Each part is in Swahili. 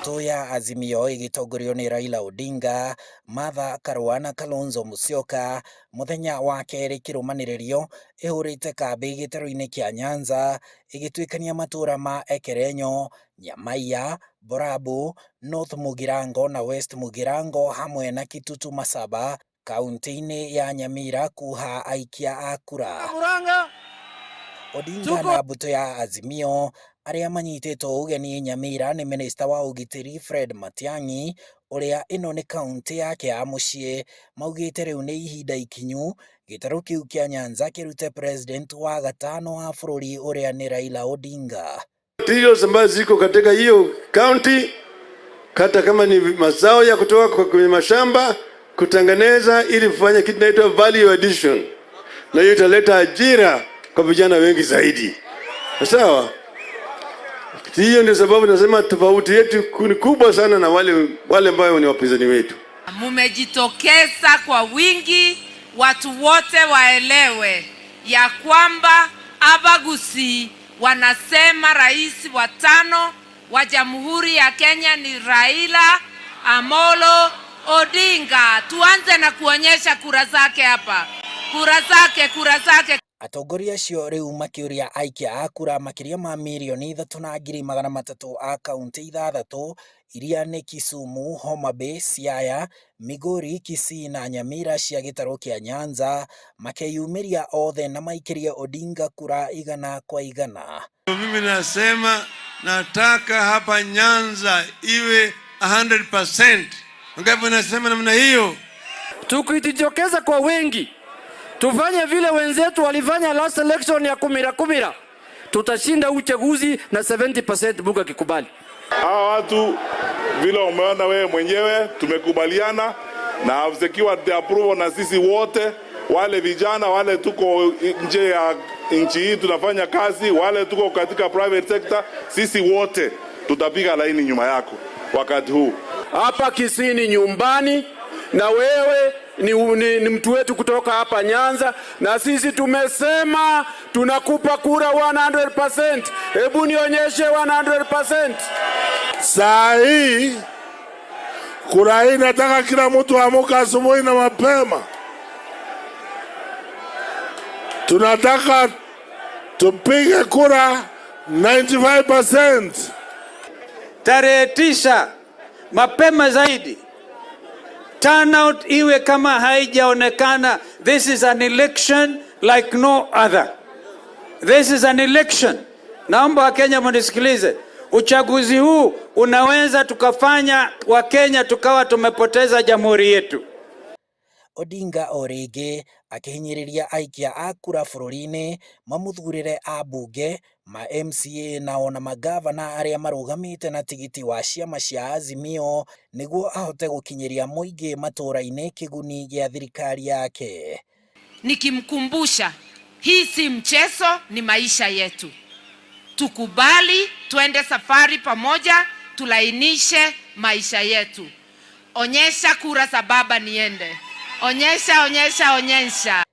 Mbũtũ ya Azimio ĩgĩtongorio nĩ Raila Odinga, Martha Karua na Kalonzo Musyoka mũthenya wa kerĩ kĩrũmanĩrĩrio ĩhũrĩte kambĩ gĩtarũ-inĩ kĩa Nyanza ĩgĩtuĩkania matũra ma Ekerenyo, Nyamaiya, Borabu, North Mugirango na West Mugirango hamwe na Kitutu Masaba kaunti-inĩ ya Nyamira kuha aikia a kura. Odinga na mbũtũ ya Azimio arĩa manyitĩtwo ũgeni Nyamira nĩ minista wa ũgitĩri Fred Matiang'i ũrĩa ĩno nĩ kaunti yake ya mũciĩ maugĩte rĩu nĩ ihinda ikinyu gĩtarũ kĩu kĩa Nyanza kĩrute president wa gatano wa bũrũri ũrĩa nĩ Raila Odinga. Materials ambazo ziko katika hiyo county, hata kama ni mazao ya kutoka kwenye mashamba kutengeneza, ili kufanya kitu inaitwa value addition, na hiyo italeta ajira kwa vijana wengi zaidi. Sawa? Hiyo ndio sababu nasema tofauti yetu ni kubwa sana na wale ambao ni wapinzani wetu. Mumejitokeza kwa wingi, watu wote waelewe ya kwamba Abagusii wanasema rais wa tano wa Jamhuri ya Kenya ni Raila Amolo Odinga. Tuanze na kuonyesha kura zake hapa, kura zake, kura zake. Atongoria acio rĩu makĩũria aikia a kura makĩria ma 3,300,000 a kaunti ithathatũ iria nĩ Kisumu, Homa Bay, Siaya, Migori, Kisii na Nyamira cia gĩtarũ kĩa Nyanza makeyumĩria othe na maikĩrie Odinga kura 100%. Mimi nasema nataka hapa Nyanza iwe 100%. Ngapi nasema namna hiyo? Tukijitokeza kwa wingi tufanye vile wenzetu walifanya last election ya kumira kumira, tutashinda uchaguzi na 70% Mungu akikubali. Hawa watu vile umeona wewe mwenyewe, tumekubaliana na have secured the approval na sisi wote wale vijana wale tuko nje ya nchi hii tunafanya kazi, wale tuko katika private sector, sisi wote tutapiga laini nyuma yako wakati huu. Hapa Kisii ni nyumbani, na wewe ni mtu wetu kutoka hapa Nyanza, na sisi tumesema tunakupa kura 100%. Hebu nionyeshe 100%. Saa hii kura hii nataka kila mtu amuka asubuhi na mapema. Tunataka tupige kura 95%. Tarehe 9 mapema zaidi, turnout iwe kama haijaonekana. This is an election like no other. This is an election. Naomba Wakenya munisikilize. Uchaguzi huu unaweza tukafanya Wakenya tukawa tumepoteza jamhuri yetu. Odinga o rĩngĩ akĩhinyĩrĩria aikia a kura bũrũri-inĩ mamũthurĩre ambunge, ma MCA na ona mangavana arĩa marũgamĩte na tigiti wa ciama cia Azimio nĩguo ahote gũkinyĩria mũingĩ matũra-inĩ kĩguni gĩa thirikari yake. Nikimkumbusha hii si mchezo, ni maisha yetu. Tukubali twende safari pamoja, tulainishe maisha yetu. Onyesha kura za baba niende. Onyesha, onyesha, onyesha.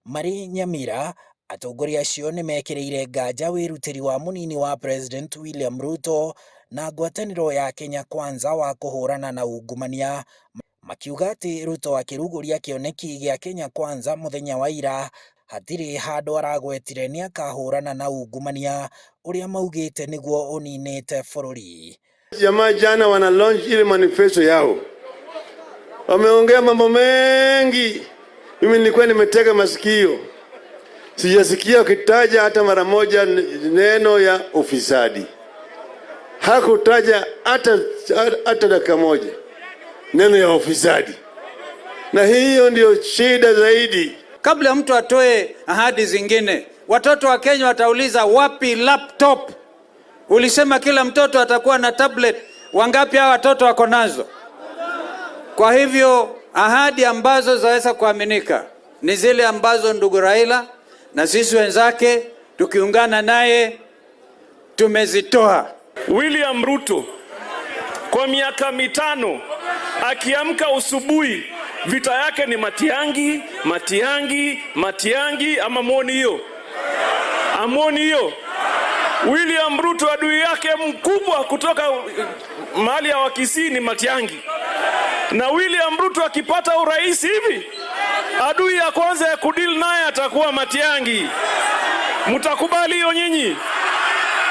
Marĩ Nyamira, atongoria acio nĩmekĩrĩire nganja wĩrutĩri wa mũnini wa President William Ruto na ngwatanĩro ya Kenya Kwanza wa kũhũrana na ungumania, makiuga atĩ Ruto akĩrugũria kĩoneki gĩa Kenya Kwanza mũthenya wa ira hatirĩ handũ aragwetire nĩakahũrana na ungumania ũrĩa maugĩte nĩguo ũninĩte bũrũri. Jamaa jana wana launch ile manifesto yao, wameongea mambo mengi. Mimi nilikuwa nimetega masikio, sijasikia wakitaja hata mara moja neno ya ufisadi. Hakutaja hata dakika moja neno ya ufisadi, na hiyo ndio shida zaidi. Kabla mtu atoe ahadi zingine, watoto wa Kenya watauliza wapi laptop? Ulisema kila mtoto atakuwa na tablet. Wangapi hawa watoto wako nazo? Kwa hivyo ahadi ambazo zaweza kuaminika ni zile ambazo ndugu Raila na sisi wenzake tukiungana naye tumezitoa. William Ruto kwa miaka 5 akiamka usubuhi vita yake ni Matiang'i, Matiang'i, Matiang'i. Ama muoni hiyo? Amuoni hiyo? William Ruto adui yake mkubwa kutoka mahali ya Wakisii ni Matiang'i, na William Ruto akipata urais hivi, adui ya kwanza ya kudeal naye atakuwa Matiang'i. Mtakubali hiyo nyinyi?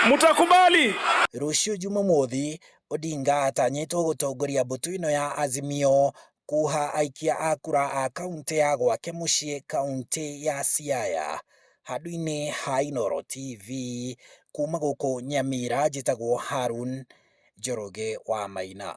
Mtakubali? Rũciũ Jumamothi, Odinga atanyĩtwo gũtongoria mbũtũ ĩno ya Azimio kuha aikia a kura a kaunti ya gwake mũciĩ kaunti ya Siaya. Handũ-inĩ ha Inooro TV kuma gũkũ Nyamira njĩtagwo Harun Njoroge wa Maina.